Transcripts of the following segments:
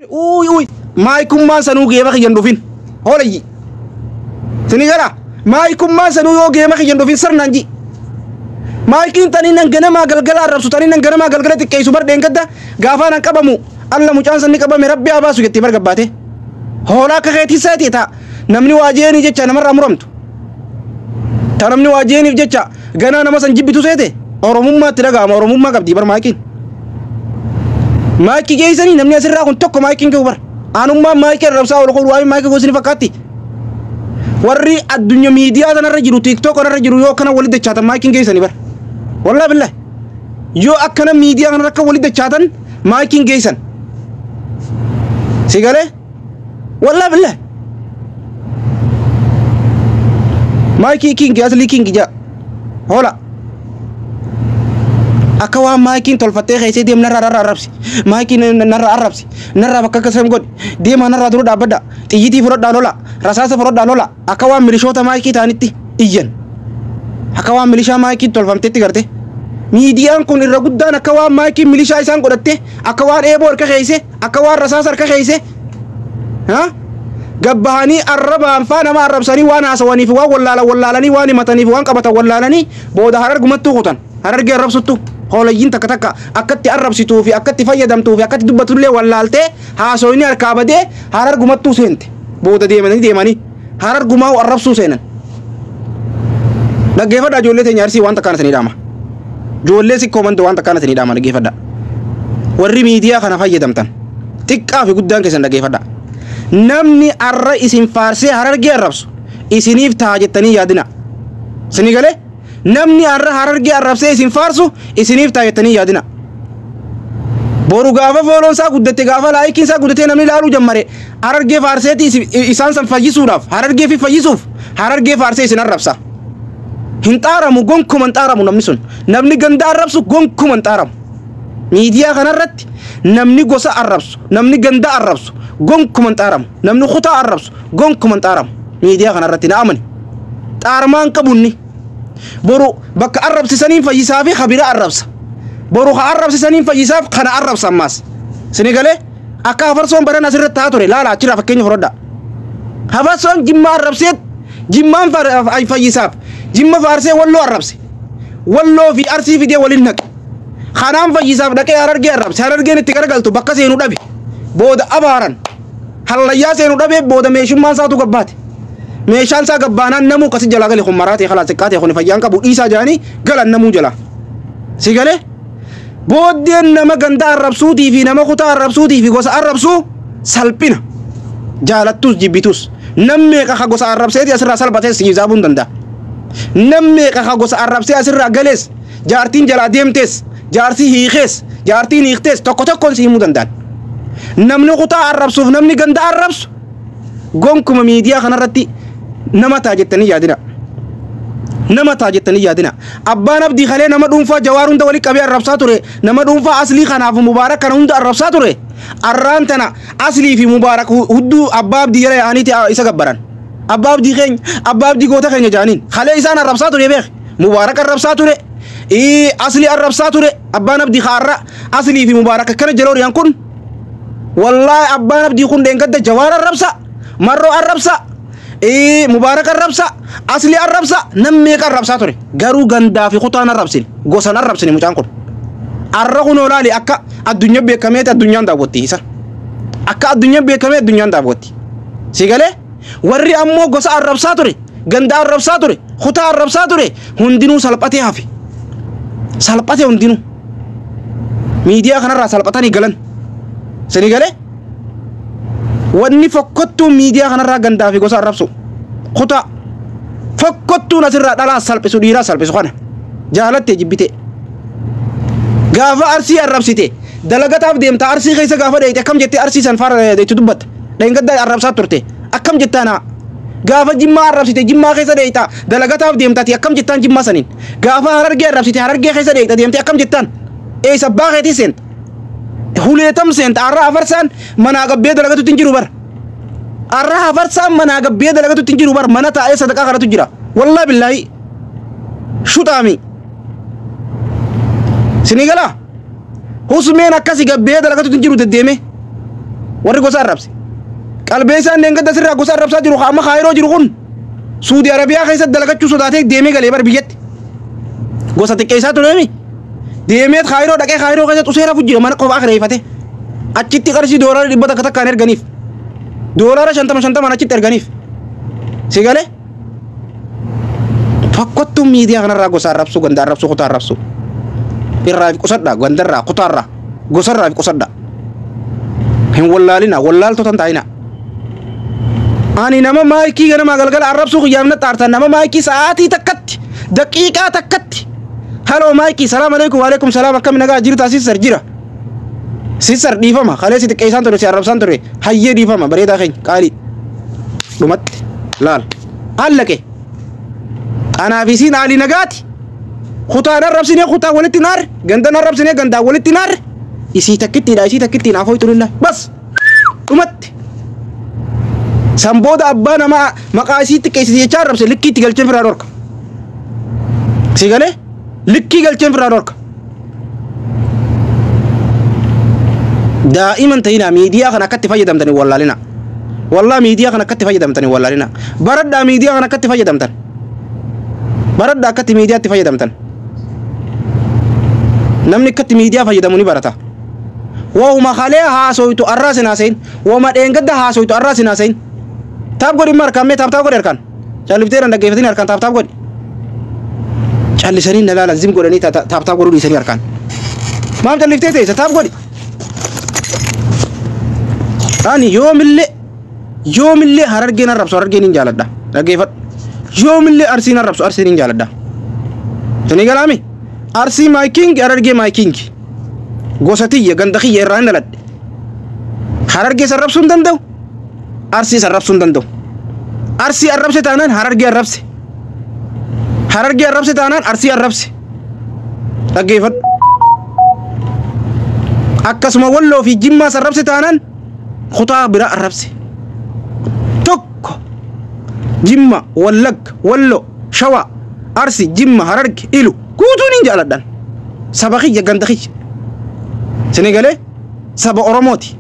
Uuy uuy maayikummaan sanuu geema kiyyan dhufin hoolayyi sini gara maayikummaan sanuu yoo geema kiyyan dhufin sarnaan ji maayikiin tanii nan ganamaa galgala arrabsu tanii nan ganamaa galgala xiqqeessu bar dheengadda gaafaa nan qabamu alla mucaan sanni qabame rabbi haa baasu jettee bar gabbaate hoolaa akka keetii seeti ta'a namni waa jeenii jecha namarraa muramtu ta namni waa jeeniif jecha ganaa nama san jibbitu seete oromummaatti dhaga'ama oromummaa qabdi bar maayikiin. Maayikii geessanii namni asirraa kun tokko maayikiin ka'u bar aanummaan maayikii arrabsaa ol qoru waa'ee maayikii gosni fakkaatti. Warri addunyaa miidiyaa kanarra jiru tiiktook kanarra jiru yoo akkana walitti dachaatan maayikiin geessanii bar. Wallaahi billahi yoo akkana miidiyaa kanarra akka walitti dachaatan maayikiin geessan. Si galee wallaahi billahi. Maayikii kingi aslii kingi jaa hoola. Akka waan maayikiin tolfattee keessee deem narraa narraa arrabsi maayikiin narraa arrabsi narraa bakka akkasam godhi deemaa narraa dura dhaabbadha xiyyitii fudhadhaa lola rasaasa fudhadhaa lola akka waan milishoota maayikii ta'anitti iyyan akka waan milishaa maayikiin tolfamtetti garte miidiyaan kun irra guddaan akka waan maayikiin milishaa isaan godhatte akka waan eeboo harka keesse akka waan rasaasa harka keesse gabbahanii arrabaan faa nama arrabsanii waan haasawaniif waan wallaalan wallaalanii waan himataniif waan qabatan wallaalanii booda harargumattuu kutan harargee arrabsuttu hoolayyiin takka takka akkatti arrabsituu fi akkatti fayyadamtuu fi akkatti dubbatullee wallaaltee haasoyni harkaa badee harargumattuu seente booda deemanii deemanii harargumaa arrabsuu seenan. Dhaggeeffadhaa ijoollee teenya arsii waan takkaan isinii dhaama. Ijoollee sikkoo mandoo waan takkaan isinii dhaama dhaggeeffadhaa. Warri miidiyaa kana fayyadamtan xiqqaa fi guddaan keessan dhaggeeffadhaa. Namni arra isin faarsee harargee arrabsu isiniif ta'a jettanii yaadina. Isinii galee? Namni arra harargee arrabsee isin faarsu isiniif ta'a jettanii yaadina. Boru gaafa fooloon isaa guddatte gaafa laayikiin isaa guddatee namni ilaaluu jammare harargee faarseeti isaan san fayyisuudhaaf harargee fi fayyisuuf harargee faarsee isin arrabsa. Hin xaaramu gonkuma hin xaaramu namni sun. Namni ganda arrabsu gonkuma hin xaaramu. Miidiyaa kanarratti namni gosa arrabsu namni ganda arrabsu gonkuma hin xaaramu namni kutaa arrabsu gonkuma hin xaaramu miidiyaa kanarratti na amani. Xaarmaan qabunni. Boru bakka arrabsisaniin fayyisaa fi kabira arrabsa. Boru ka arrabsisaniin fayyisaaf kana arrabsa ammaas. Sini galee akka hafarsoon baran asirratti taa ture laala achirraa fakkeenya fudhadha. Hafarsoon jimma arrabsee jimmaan fayyisaaf jimma faarsee walloo arrabse. Walloo fi arsii fidee waliin naqe. Kanaan fayyisaaf dhaqee harargee arrabse harargeen itti garagaltu bakka seenuu dhabe. Booda abaaran hallayyaa seenuu dhabe booda meeshummaan isaatu gabbaate. Meeshaan isaa gabbaanaan namuu akkasi jalaa gale kun maraa ta'e kalaas xiqqaa ta'e kun fayyaan qabu dhiisaa jedhanii galan namuu jalaa. Si galee booddeen nama ganda arrabsuutii fi nama kutaa arrabsuutii fi gosa arrabsuu salphina. Jaalattus jibbitus nam meeqa ka gosa arrabseeti asirraa salphatees si hisaabuu hin danda'a. Nam meeqa ka gosa arrabsee asirraa galees jaartiin jalaa deemtees jaarsi hiikees jaartiin hiiktees tokko tokkoon si himuu danda'an. Namni kutaa arrabsuuf namni ganda arrabsu gonkuma miidiyaa kanarratti nama ta'a jettanii yaadina. Nama ta'a jettanii yaadina. Abbaan abdii kalee nama dhuunfaa jawaar hunda walitti qabee arrabsaa ture. Nama dhuunfaa aslii kanaaf mubaarak kana hunda arrabsaa ture. Arraan tana aslii fi mubaarak hudduu abbaa abdii jala yaa'aniiti isa gabbaran. Abbaa abdii keenya abbaa abdii goota keenya jaaniin. Kalee isaan arrabsaa ture beek. Mubaarak arrabsaa ture. Aslii arrabsaa ture. Abbaan abdii kaarra aslii fi mubaarak akkana jala horiyaan kun. Wallaahi abbaan abdii kun dheengadda jawaar arrabsa. Marroo arrabsa. Mubaarak arrabsa asli arrabsa nam meeqa arrabsaa ture garuu gandaa fi kutaan arrabsine gosan arrabsine mucaan kun arra kun olaali akka addunyaa beekameeti addunyaan daawwatti isa akka addunyaan beekamee addunyaan daawwatti si galee warri ammoo gosa arrabsaa ture ganda arrabsaa ture kutaa arrabsaa ture hundinuu salphatee hafe salphatee hundinuu miidiyaa kanarraa salphatanii galan sini galee wanni fokkottuun miidiyaa kanarraa gandaa fi gosa arrabsu kutaa fokkottuun asirraa dhalaa salphisu dhiiraa salphisu kana jaalattee jibbite gaafa arsii arrabsite dalagataaf deemta arsii keessa gaafa dheeyte akkam jettee arsii san faara itti dubbatta dheengaddaa arrabsaa turte akkam jettaa naa gaafa jimmaa arrabsite jimmaa keessa dheeyta dalagataaf deemtaati akkam jettaan jimmaa saniin gaafa harargee arrabsite harargee keessa dheeyta deemte akkam jettaan eessa abbaa keetii seenta huleetam seenta arra afarsaan manaa gabbee dalagatutti hin jiru bar arra afarsaan manaa gabbee dalagatutti hin jiru bar mana taa'ee sadaqaa kadhatu jira wallaahi billaahi shuxaami sinii galaa husmeen akkasi gabbee dalagatutti hin jiru deddeeme Warri gosa arrabse. Qalbeessaan deengadda sirraa gosa arrabsaa jiru amma Kaayiroo jiru kun Suudi Arabiyaa keessatti dalagachuu sodaatee deemee galee bar biyyatti. Gosa xiqqeessaa tureemi. Deemee Kaayiroo dhaqee Kaayiroo keessatti useera fujjira mana qofaa kireeffate. Achitti qarshii $100 takkaan erganiif. $50 achitti erganiif. Si galee? Tokkottuu miidiyaa kanarraa gosa arrabsuu, ganda arrabsuu, kutaa arrabsuu. Irraa fi qusadhaa, gandarraa, kutaarraa, gosarraa fi qusadhaa. Hin wallaalina, wallaaltota hin taa'ina. Ani nama maayikii ganamaa galgala arrabsuu kiyyaaf na xaartan nama maayikii sa'aatii takkatti, daqiiqaa takkatti. Haloo maayikii, salaam alaikum, waalaikum salaam, akkami nagaa jirtaa sister jira. Sister dhiifama, kalee si xiqqeessaan ture, si arrabsaan ture, hayyee dhiifama, bareedaa keenya, qaalii. Dhumatti, laal. Allaqe. Anaaf isiin aalii nagaati. Kutaan arrabsinee kutaa walitti naarre, gandan arrabsinee gandaan walitti naarre. Isii takkittiidha, isii takkittiin afooytu lillah. Bas. Dhumatti. San booda abbaa namaa maqaa isii xiqqeessite jechaa arrabse likkiitti galcheen firaa dhorka. Si galee? Likkii galcheen firaa dhorka. Daa'iman ta'inaa miidiyaa kana akkatti fayyadamtanii wallaalina. Wallaa miidiyaa kana akkatti fayyadamtanii wallaalina. Baradhaa miidiyaa kana akkatti fayyadamtan. Baradhaa akkatti miidiyaatti fayyadamtan. Namni akkatti miidiyaa fayyadamu ni barata. Wahuma kalee haasoytu arraa sin haasayin. Wahuma dheengadda haasoytu arraa sin haasayin. Taap godhi immoo harkaan mee taap taap godhi harkaan. Callifteera hin dhaggeeffatin harkaan taap taap godhi. Callisanii na laalan zim godhanii taap taap godhuu dhiisanii harkaan. Maaf calliftee teessa taap godhi. Ani yoomillee Harargeen arrabsu Harargeen hin jaaladha. Dhaggeeffadhu. Yoomillee Arsiin arrabsu Arsiin hin jaaladha. Sini galaami? Arsii my king, Harargee my king. Gosa tiyya ganda kiyya irraa hin dhaladhe. Harargee arrabsuu hin danda'u. Arsii arrabsuu hin danda'u. Arsii arrabse taanaan Harargee arrabse. Harargee arrabse taanaan Arsii arrabse. Dhaggeeffadhu. Akkasuma Walloo fi Jimmaa arrabse taanaan kutaa biraa arrabse. Tokko Jimma, Wallagga, Wallo, Shawa, Arsi, Jimma, Hararge, Ilu guutuun hin jaaladhan. Saba kiyya ganda kiyya. Sini galee saba Oromooti.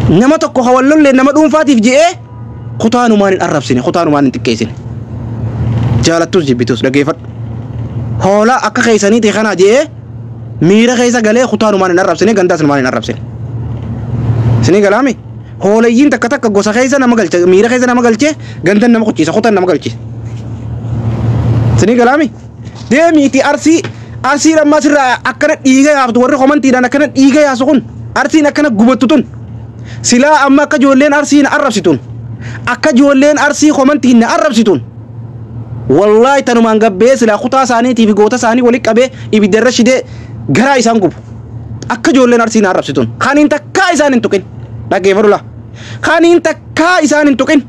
Nama tokko hawallollee nama dhuunfaatiif je'ee kutaanumaan hin arrabsine, kutaanumaan hin xiqqeessine. Jaalattus jibbitus dhaggeeffadhu. Hoolaa akka keessanii ta'e kanaa je'ee miira keessa galee kutaanumaan hin arrabsine, gandaas numaan hin arrabsine. Sini galaami? Hoolayyiin takka takka gosa keessa nama galche, miira keessa nama galchee gandan nama kuchiisa, kutaan nama galche. Sini galaami? Deemiiti Arsii Arsiin ammaa sirraa akkana dhiiga yaaftu warri komantiidhaan akkana dhiiga yaasu kun Arsiin akkana gubattu tun silaa amma akka ijoolleen Arsiin arrabsituun akka ijoolleen Arsii komantiin na arrabsituun wallaahi tanumaan gabbee silaa kutaa isaaniitii fi goota isaanii walitti qabee ibidda irra shidee garaa isaan gubu akka ijoolleen Arsii na arrabsituun kaniin takkaa isaan hin tuqin dhaggeeffadhu laa kaniin takkaa isaan hin tuqin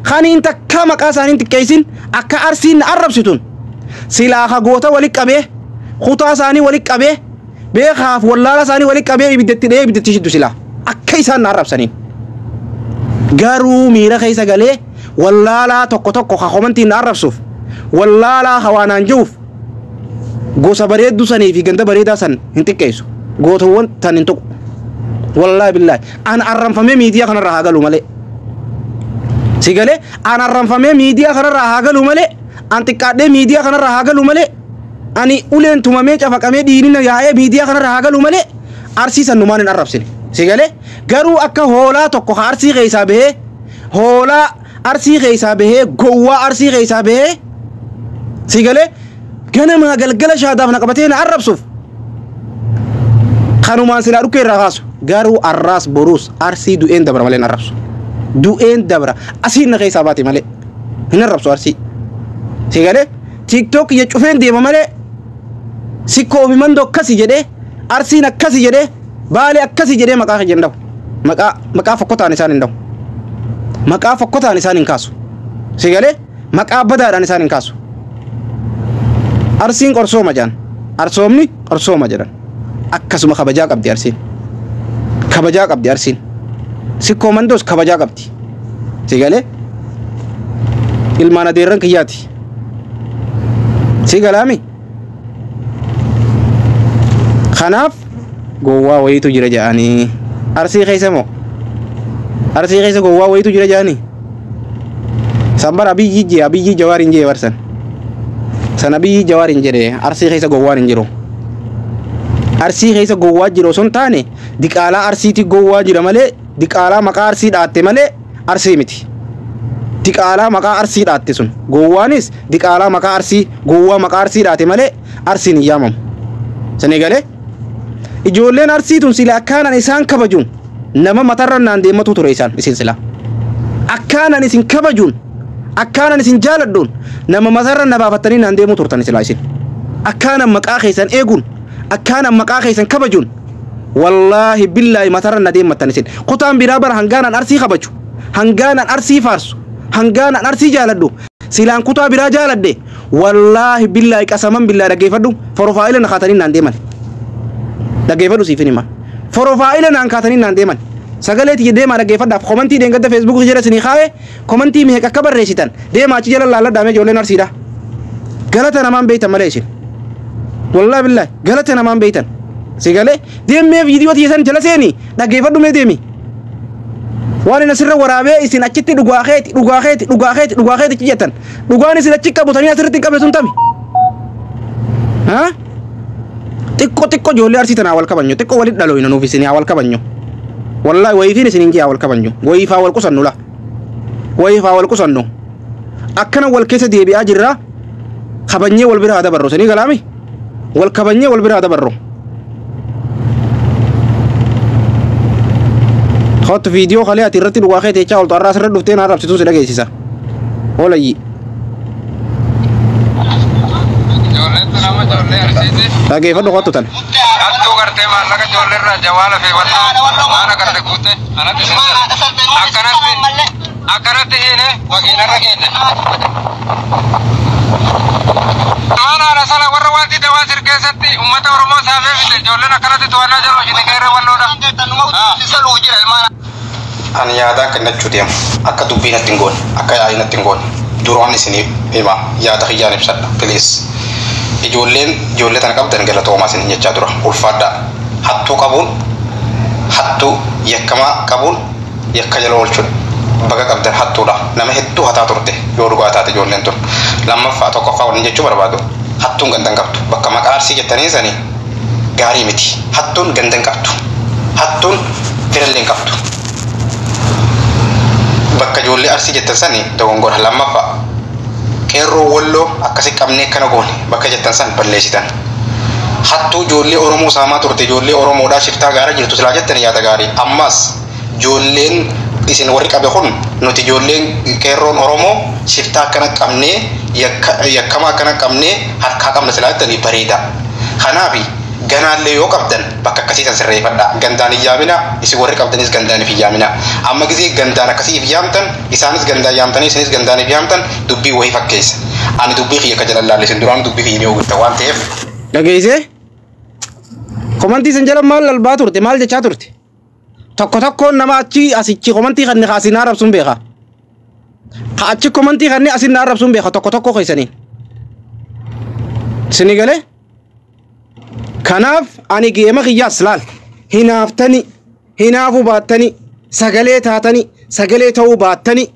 kaniin takkaa maqaa isaanii hin xiqqeessin akka Arsiin na arrabsituun silaa ka goota walitti qabee kutaa isaanii walitti qabee beekaaf wallaala isaanii walitti qabee ibiddatti dhahee ibiddatti shiddu silaa akka isaan na arrabsaniin. Garuu miira keessa galee wallaalaa tokko tokko ka komantiin na arrabsuuf wallaalaa ka waan aan jiruuf gosa bareedduu sanii fi ganda bareedaa san hin xiqqeessu. Gootawwan tan hin tuqu. Wallaahi billaahi an arranfamee miidiyaa kanarraa haa galu malee. Si galee an arranfamee miidiyaa kanarraa haa galu malee an xiqqaadhee miidiyaa kanarraa haa galu malee ani uleen tumamee cafaqamee dhiinina yaa'ee miidiyaa kanarraa haa galu malee Arsii san numaan hin arrabsine. Si galee garuu akka hoolaa tokko ka Arsii keessaa bahee hoolaa Arsii keessaa bahee gowwaa Arsii keessaa bahee si galee ganamaa galgala shaadaaf na qabatee na arrabsuuf kanumaan silaa dhukkee irraa kaasu garuu arraas boruus Arsii du'een dabra malee hin arrabsu. Du'een dabra asiin na keessaa baate malee hin arrabsu Arsii. Si galee TikTok kiyya cufeen deema malee sikkoo fi mandoo akkasi jedhee Arsiin akkasi jedhee Baalee akkasi jedhee maqaa kiyya hin dhahu. Maqaa fokkotaan isaan hin dhahu. Maqaa fokkotaan isaan hin kaasu. Si galee maqaa badaadhaan isaan hin kaasu. Arsiin qorsooma jedhan. Arsoomni qorsooma jedhan. Akkasuma kabajaa qabdi Arsiin. Kabajaa qabdi Arsiin. Sikkoo mandoos kabajaa qabdi. Si galee ilmaan adeerran kiyyaati. Si galaami? Kanaaf gowwaa wayiitu jira jedhanii. Arsii keessa moo? Arsii keessa gowwaa wayitu jira jaanii. San bara Abiyyi jee, Abiyyi Jawaar hin jee barsan. San Abiyyi Jawaar hin jedhe. Arsii keessa gowwaan hin jiru. Arsii keessa gowwaa jiru osoo hin taane, diqaalaa Arsiiti gowwaa jira malee, diqaalaa maqaa Arsii dhaatte malee Arsii miti. Diqaalaa maqaa Arsii dhaatte sun gowwaanis diqaalaa maqaa Arsii, gowwaa maqaa Arsii dhaate malee Arsiin hin yaamamu. Sanii galee ijoolleen Arsii tun sila akkaanan isaan kabajuun nama matarra naan deemmatu ture isaan isin sila. Akkaanan isin kabajuun, akkaanan isin jaaladhuun nama matarra na baafattanii naan deemuu turtan sila isin. Akkaanan maqaa keessan eeguun, akkaanan maqaa keessan kabajuun, wallaahi billaahi matarra na deemmattan isin. Kutaan biraa bara hangaanan Arsii kabaju, hangaanan Arsii faarsu, hangaanan Arsii jaaladhu, silaan kutaa biraa jaaladhe, wallaahi billaahi qasaman billaahi dhaggeeffadhu, forofaa'ila na kaatanii naan deeman. Dhaggeeffadhu siifin hima. Forofaa'ila naan kaatanii naan deeman. Sagalee tiyya deemaa dhaggeeffadhaaf komantii deengadda Feesbuukii jala isinii kaa'e, komantii meeqa akka barreessitan deemaa achi jala laalladhaa mee ijoolleen Arsiidha. Galata namaan beektan malee isin. Wallaahi billaahi galata namaan beektan. Si galee deemee viidiyoo tiyya san jala seeni dhaggeeffadhu mee deemi. Waan inni asirra waraabee isin achitti dhugaa keeti, dhugaa keeti, dhugaa keeti, dhugaa keeti achi jettan. Dhugaan isin achi qabutanii asirratti hin qabne sun tami. Haa? Xiqqoo xiqqoo ijoollee Arsii tanaa wal kabanyu, xiqqoo walitti dhalooyna nuuf isin haa wal kabanyu. Wallaahi wayiifiin isin hin jee haa wal kabanyu. Wayiifaa wal qusannu la. Wayiifaa wal qusannu. Akkana wal keessa deebi'aa jirra. Kabanyee wal bira haa dabarru. Isinii galaami? Wal kabanyee wal bira haa dabarru. Kottu viidiyoo kalee ati irratti dhugaa kee teechaa oltu har'aa asirra dhuftee na arrabsituu si dhageessisa. Oolayyi. Ijoolleen tun amma ijoollee Arsiiti. Dhageeffadhu kottu tan. Hattuu gartee maallaqa ijoollee irraa jawaala fi wannoo waan agarte guute anatti isin jala. Akkanatti akkanatti hiine makiinarra keenne. Maal haadha sana warra wanti dawaa sir keessatti uummata Oromoo saamee fite ijoolleen akkanatti to'annaa jala hojii qeerree walloodha. Ani yaadaan kennachuu deemu akka dubbii natti hin goone, akka yaa'ii natti hin goone duraan isinii hima, yaada kiyyaan ibsadha please. Ijoolleen ijoollee tana qabdan galatoomaa isin jechaa dura ulfaadhaa. Hattuu qabuun, hattuu yakkamaa qabuun yakka jala oolchuudha. Baga qabdan hattuudha. Nama hedduu hataa turte yoo dhugaa taate ijoolleen tun. Lammaffaa tokkoffaa waliin jechuu barbaadu, hattuun gandan qabdu bakka maqaa Arsii jettanii sanii gaarii miti. Hattuun gandan qabdu, hattuun firallee hin qabdu. Bakka ijoollee Arsii jettan sani dogongora. Lammaffaa qeerroo Walloo akkasi qabnee akkana goone bakka jettan san balleessitan. Hattuu ijoollee Oromoo saamaa turte, ijoollee Oromoodhaa shiftaa gaara jirtu silaa jettan yaada gaarii. Ammas ijoolleen isin warri qabe kun nuti ijoolleen qeerroon Oromoo shiftaa akkana qabnee, yakkama akkana qabnee harkaa qabna silaa jettanii bareeda. Kanaaf ganaallee yoo qabdan bakka akkasii san sirreeffadha. Gandaan hin yaamina, isin warri qabdanis gandaan hin yaamina. Amma gisee gandaan akkasii if yaamtan, isaanis gandaan yaamtanii isinis gandaan if yaamtan dubbii wayii fakkeessa. Ani dubbii kiyya akka jalan laalle, isin duraan dubbii kiyya ni oogifta waan ta'eef. Dhageessee? Komantii isin jala maal albaa turte, maal jechaa turte? Tokko tokkoon nama achi asichi komantii kan asin arrabsuun beeka. Ka achi komantii kan asin arrabsuun beeka tokko tokko keessaniin. Isinii galee? Kanaaf ani geema kiyyaas laal hinaaftani, hinaafuu baattani, sagalee taatani, sagalee ta'uu baattani,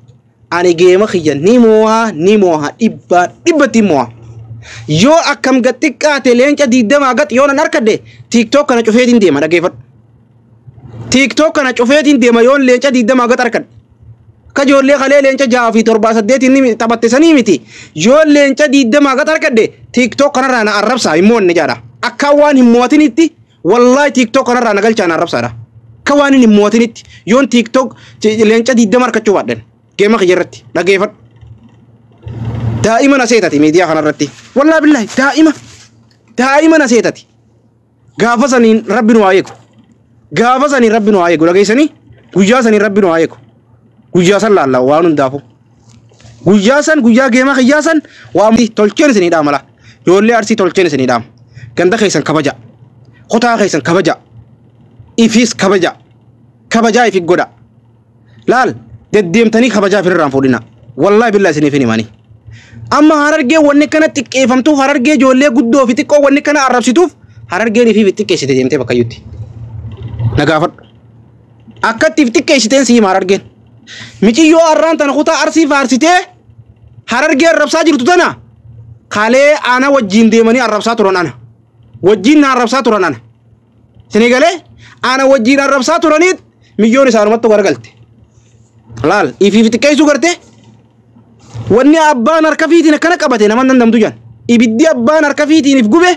ani geema kiyya ni moo'aa, ni moo'aa, dhibbaa dhibbatti moo'aa. Yoo akkam gad xiqqaate leenca 20 gad yoo nan harkadhe TikTok kana cufeetiin deema, dhaggeeffadhu. TikTok kana cufeetiin deema yoon leenca 20 gad harkadhe. Akka ijoollee kalee leenca 6 fi 7 8 inni taphatte sanii miti. Yoo leenca 20 gad harkadhe TikTok kanarraa na arrabsaa hin mo'anne jedha. Akka waan hin mo'atinitti wallaahi TikTok kanarraa na galchaa na arrabsaadha. Akka waan hin mo'atinitti yoon TikTok leenca 20 harkachuu baadhan geema kiyya irratti dhaggeeffadhu. Daa'ima na seetati miidiyaa kanarratti. Wallaahi billaahi daa'ima daa'ima na seetati. Gaafa saniin rabbi nu haa eegu. Gaafa saniin rabbi nu haa eegu, dhageessanii, guyyaa saniin rabbi nu haa eegu. Guyyaa san laalla waan hundaafu. Guyyaa san, guyyaa geema kiyyaa san waan tolcheen isinii dhaamala. Ijoollee Arsii tolcheen isinii dhaama. Ganda keessan kabaja. Kutaa keessan kabaja. Ifiis kabaja. Kabajaa ifi godha. Laal deddeemtanii kabajaa ofirraan fuudhina. Wallaahi billaa isiniif hin himani. Amma Harargee wanni kana xiqqeeffamtuuf, Harargee ijoollee guddoo fi xiqqoo wanni kana arrabsituuf, Harargeen ifiif xiqqeessite deemtee bakka iyyutti. Na gaafadhu. Akkatti if xiqqeessiteen si hima Harargeen. Miciyyoo arraan tana kutaa Arsii faarsitee Harargee arrabsaa jirtu tana kalee ana wajjin deemanii arrabsaa turan ana. Wajjin na arrabsaa turan ana. Isinii galee ana wajjin arrabsaa turaniit miyyoon isaanumatti garagalte. Laal ifiif xiqqeessuu gartee wanni abbaan harka fiitiin akkana qabate nama dandamtu jan. Ibiddi abbaan harka fiitiin if gube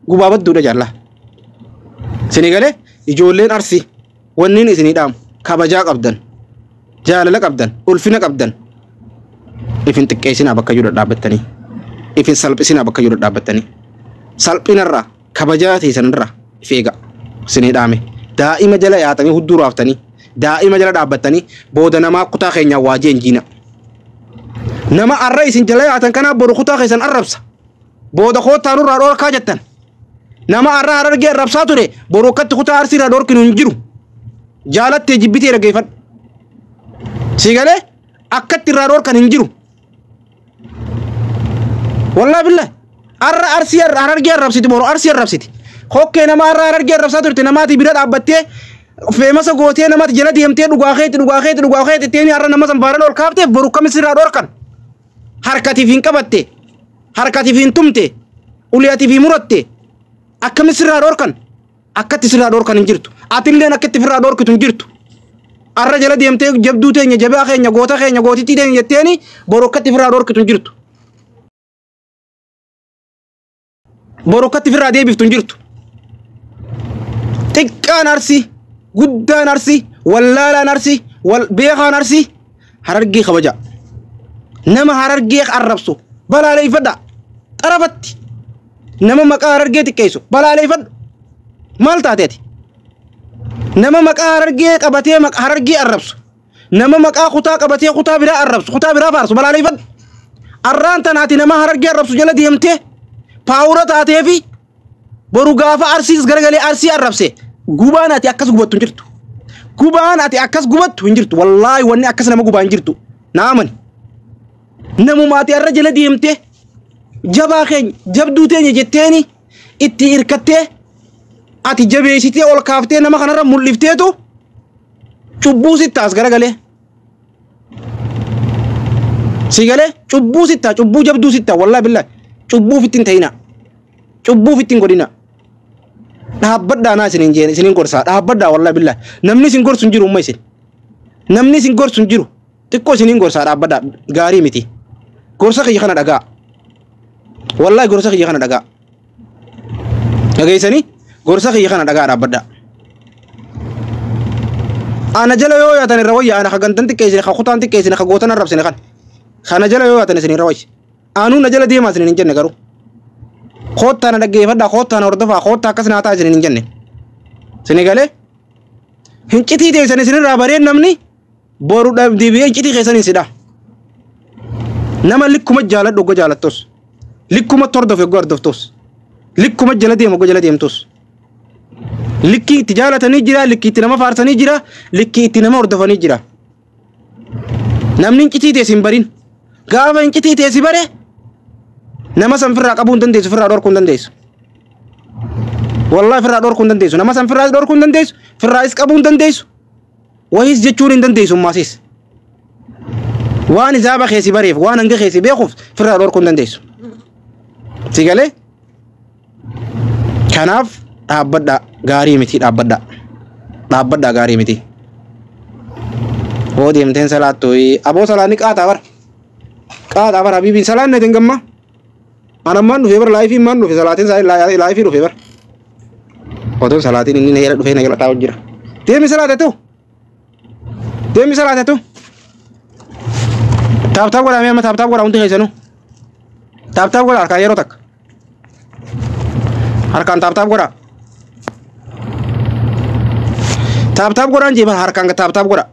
gubaa badduudha jaallaa. Isinii galee ijoolleen Arsii wanniin isinii dhaamu kabajaa qabdan, jaalala qabdan, ulfina qabdan. Ifin xiqqeessinaa bakka jiru dhaabbattanii. Ifin salphisinaa bakka jiru dhaabbattanii. Salphinarraa kabajaa teessanirraa if eega. Isinii dhaame. Daa'ima jala yaatanii hudduu raaftanii daa'ima jala dhaabbattanii booda namaa kutaa keenyaa waajee hin jiina. Nama arra isin jala yaatan kanaa boru kutaa keessan arrabsa. Booda koottaa nurraa dhorkaa jettan. Nama arra Harargee arrabsaa ture boru akkatti kutaa Arsiirraa dhorkinu hin jiru. Jaalattee jibbitee dhaggeeffadhu. Si galee akkatti irraa dhorkan hin jiru. Wallaahi billahi arra Arsii Harargee arrabsiti boru Arsii arrabsiti. Kokkee nama arra Harargee arrabsaa turte namaati bira dhaabbattee feemasa gootee namatti jala deemtee dhugaa keeti dhugaa keeti dhugaa keeti ittiin arra nama san baaraan ol kaafteef boru kamis irraa dhorkan. Harkatiif hin qabatte, harkatiif hin tumte, uleatiif hin muratte akkamis irraa dhorkan. Akkatti sirraa dhorkan hin jirtu. Atilleen akkatti firraa dhorkitu hin jirtu. Arra jala deemtee jabduu teenya, jabaa keenya, goota keenya, gootittii teenya jetteeni boru akkatti firraa dhorkitu hin jirtu. Boru akkatti firraa deebiftu hin jirtu. Xiqqaan Arsii, guddaan Arsii, wallaalaan Arsii, beekaan Arsii Harargee kabaja. Nama Harargee arrabsu balaaleeffadha. Xarafatti. Nama maqaa Harargee xiqqeessu balaaleeffadhu. Maal taateeti? Nama maqaa Harargee qabatee Harargee arrabsu. Nama maqaa kutaa qabatee kutaa biraa arrabsu, kutaa biraa faarsu balaaleeffadhu. Arraan tanaati nama Harargee arrabsu jala deemtee paawura taatee fi boru gaafa Arsiis garagalee Arsii arrabse gubaan ati akkas gubattu hin jirtu. Gubaan ati akkas gubattu hin jirtu. Wallaahi wanni akkas nama gubaa hin jirtu. Naamani. Namuma ati arra jala deemtee jabaa keenya jabduu teenya jetteeni itti hirkattee ati jabeessitee ol kaaftee nama kanarra mul'ifteetu cubbuu sittaas garagalee. Si galee cubbuu sittaa cubbuu jabduu sittaa wallaahi billahi cubbuu ofitti hin ta'ina. Cubbuu ofitti hin godhina. Dhaabbadhaa naa isiniin jeen isiniin gorsaa dhaabbadhaa wallaahi billahi namni isin gorsu hin jiru umma isin. Namni isin gorsu hin jiru xiqqoo isiniin gorsaa dhaabbadhaa gaarii miti. Gorsa kiyya kana dhagaa. Wallaahi gorsa kiyya kana dhagaa. Dhageessanii gorsa kiyya kana dhagaa dhaabbadhaa. Ana jala yoo yaatan irra wayya ana ka gandan xiqqeessine ka kutaan xiqqeessine ka gootan arrabsine kan. Kana jala yoo yaatan isin irra wayya. Anuu na jala deemaa isin hin jenne garuu. Koottaa na dhaggeeffadhaa koottaa na hordofaa koottaa akkas naa ta'a isin hin jenne. Isin galee hincitii teessan isinirraa bareen namni boru deebi'ee hincitii keessan hin sidha. Nama likkuma jaaladhu ogga jaalattus. Likkuma hordofe ogga hordoftus. Likkuma jala deemu ogga jala deemtus. Likkii itti jaalatanii jira, likkii itti nama faarsanii jira, likkii itti nama hordofanii jira. Namni hincitii teessi hin barin. Gaafa hincitii teessi bare nama san firraa qabuu hin dandeessu, firraa dhorkuu hin dandeessu. Wallaahi firraa dhorkuu hin dandeessu. Nama san firraa dhorkuu hin dandeessu, firraayis qabuu hin dandeessu. Wayiis jechuun hin dandeessu ummaasis. Waan hisaaba keessi bareef, waan hanga keessi beekuuf firraa dhorkuu hin dandeessu. Si galee? Kanaaf dhaabbadhaa gaarii miti dhaabbadhaa. Dhaabbadhaa gaarii miti. Hoo deemteen salaattu aboo salaanni qaaxaa bara. Qaaxaa bara habiibiin salaanni ati gamma. Ana ammaan dhufee bara laayifii ammaan dhufe salaatiin laayifii dhufee bara. Otoon salaatiin inni na jala dhufee na jala taa'u jira. Deemi salaate tu. Deemi salaate tu. Tap tap godhaa mee amma tap tap godhaa hundi keessanuu. Tap tap godhaa harkaan yeroo takka. Harkaan tap tap godhaa. Tap tap godhaan jee bara harkaan tap tap godhaa.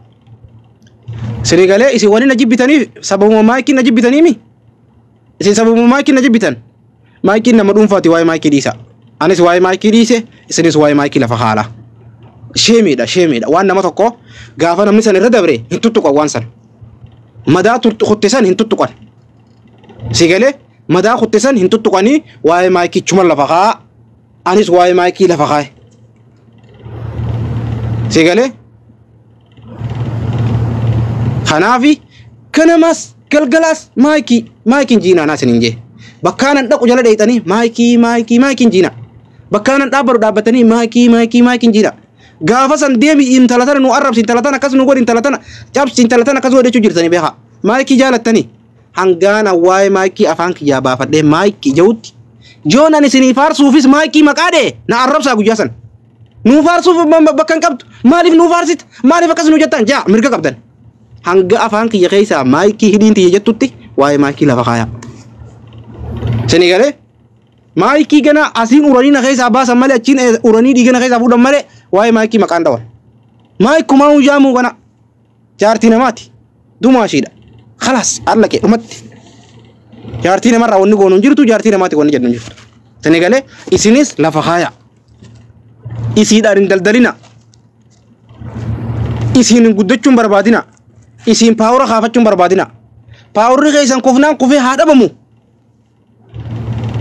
Isinii galee isin wani na jibbitaniif sababuma maayikiin na jibbitaniimi. Isin sababuma maayikiin na jibbitan. Maayikiin nama dhuunfaati waa'ee maayikii dhiisa. Anis waa'ee maayikii dhiise isinis waa'ee maayikii lafa haala. Sheemiidha sheemiidha waan nama tokko gaafa namni san irra dabre hin tuttuqan waan san. Madaa kutte san hin tuttuqan. Si galee madaa kutte san hin tuttuqanii waa'ee maayikii chuma lafa kaa. Anis waa'ee maayikii lafa kaa'e. Si galee Kanaafi ganamaas galgalaas maayikii maayikiin jiinaa naa isiniin jee. Bakkaanan dhaqu jala dheeyxanii maayikii maayikii maayikiin jiina. Bakkaanan dhaabbatu dhaabbatanii maayikii maayikii maayikiin jiina. Gaafa san deemi intala tana nu arrabsi, intala tana akkas nu godhi, intala tana cabsi, intala tana akkas godhi jechuu jirtanii beekaa. Maayikii jaalattanii hangaana waa'ee maayikii afaan kiyyaa baafadhee maayikii jehutti. Joon ani isinii faarsuufis maayikii maqaa dhee na arrabsaa guyyaa san. Nuu faarsuuf bakka hin qabdu. Maaliif nuu faarsita? Maaliif akkas nu jettan? Jaa mirga qabdan. Hanga afaan kiyya keessaa maayikii hidhiin tiyya jettutti waa'ee maayikii lafa kaayaa. Isinii galee? Maayikii gana asiin uranii na keessaa baasan malee, achiin uranii dhiiga na keessaa fuudhan malee, waa'ee maayikii maqaan dhawan. Maayikumaa hunjaamuu kana jaartii namaati. Dumaashiidha. Khalaas allaqee dhumatti. Jaartii namarraa wanni goonu hin jirtu, jaartii namaati wanni jedhu hin jirtu. Isinii galee? Isinis lafa kaayaa. Isiidhaan hin daldalina. Isiin guddachuun barbaadina. Isiin power kaafachuun barbaadina. Powerri keessan kufnaan kufee haa dhabamu.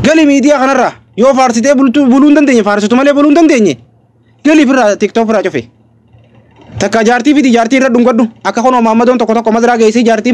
Gali miidiyaa kanarraa yoo faarsitee bultuu buluu hin dandeenye, faarsitu malee buluu hin dandeenye. Gali firraa TikTok firraa cufe. Takka jaartii fidi, jaartii irra dhungadhu, akka kunoo maammadoon tokko tokko maziraa geessee jaartii.